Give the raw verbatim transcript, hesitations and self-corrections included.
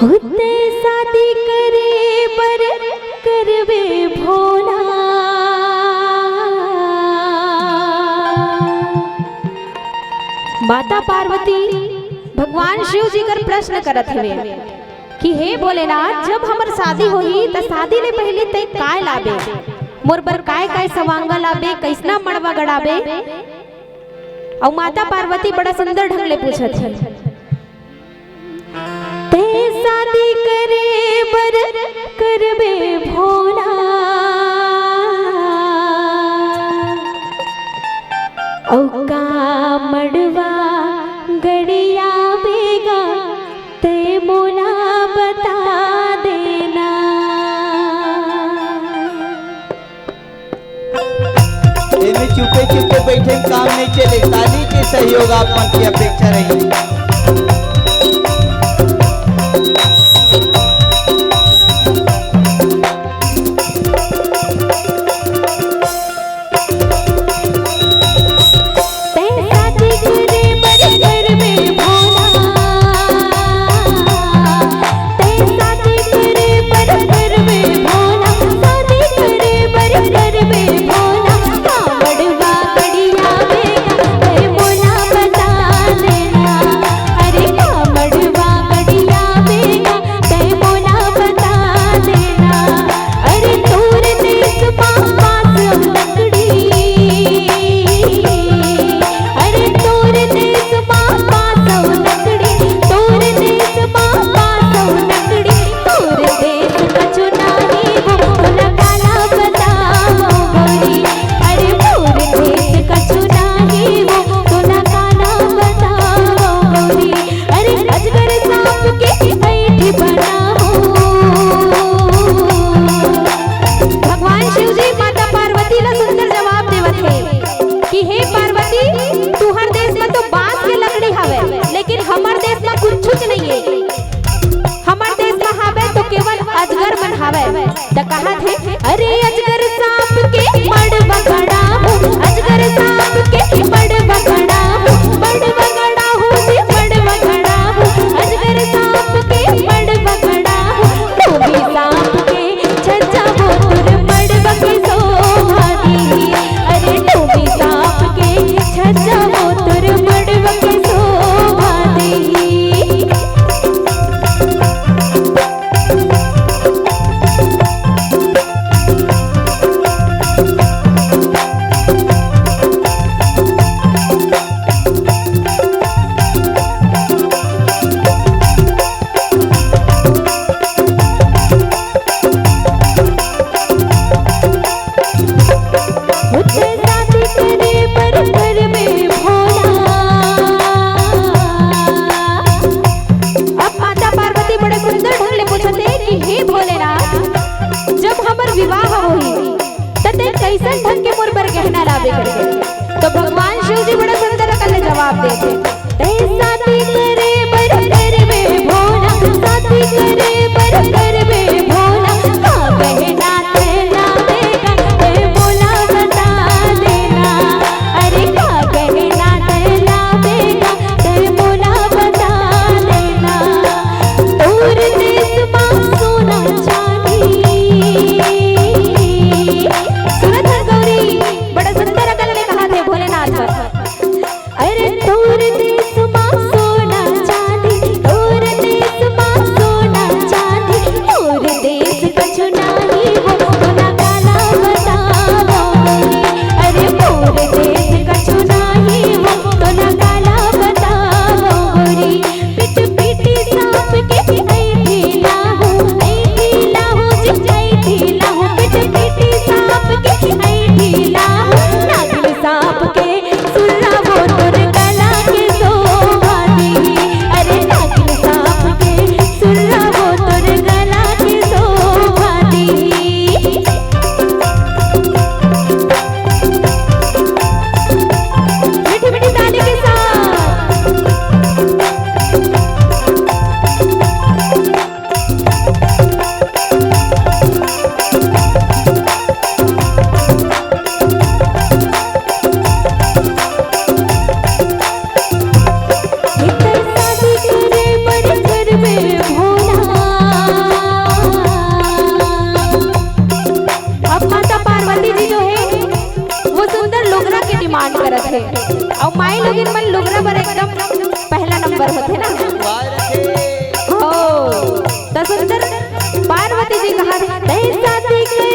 खुद शादी करे बर करबे भोला। माता पार्वती भगवान शिव जी कर प्रश्न करत हवे कि हे भोलेनाथ, जब हमर शादी होही त शादी ले पहिली तैं काय लाबे? मोर बर काय काय सवांगा लाबे, कइसना मड़वा गड़ाबे? अउ माता पार्वती बड़ा सुंदर ढंग ले पूछत हे। तैं शादी करे बर करबे भोला, अउ का मड़वा गड़ियाबे गा, तैं मोला बता देना। एमे चुपे चुपे बैठे में काम नहीं चले, ताली के सहयोग आप मन की अपेक्षा रही। अरे अजगर सांप के ऐठी बनाहूं। भगवान शिव जी माता पार्वती ला सुंदर जवाब देवत हे कि हे पार्वती, तुहर देश में तो बांस के लकड़ी हवे, लेकिन हमर देश में कुछुच नहीं है। हमर देश में हवे तो केवल अजगर मन हवे। त कहत हे, अरे अजगर सांप के मड़वा गड़ाहूं, अजगर सांप के मड़वा गड़ाहूं, मड़वा गड़ाहूं जी, मड़वा गड़ाहूं, अजगर सांप के मड़वा गड़ाहूं, टोबी सांप के छज्जा वो तोर मड़वा के शोभा दी, अरे टोबी सांप के छज्जा वो तोर मड़वा के शोभा दी। अब माता पार्वती बड़े सुंदर ढंग ले पूछत हे कि हे भोलेनाथ, जब हमर विवाह होही, त तैं कइसन ढंग के मोर बर गहना लाबे करके? त भगवान शिव जी बड़ा सुंदर अकन ले जवाब देथे, तैं शादी करे बर करबे भोला, शादी करे बर करबे भोला, का गहना तैं लाबे गा, तैं मोला बता देना। अरे का गहना तैं लाबे गा, तैं मोला बता देना। तोर देश मा सोना चांदी। सुनत हस गौरी, बड़ा सुंदर अकन ले कहत हे भोलेनाथ ह। अरे तोर देश मा सोना चांदी, तोर देश मा सोना पार्वती जी कहा, "तैं शादी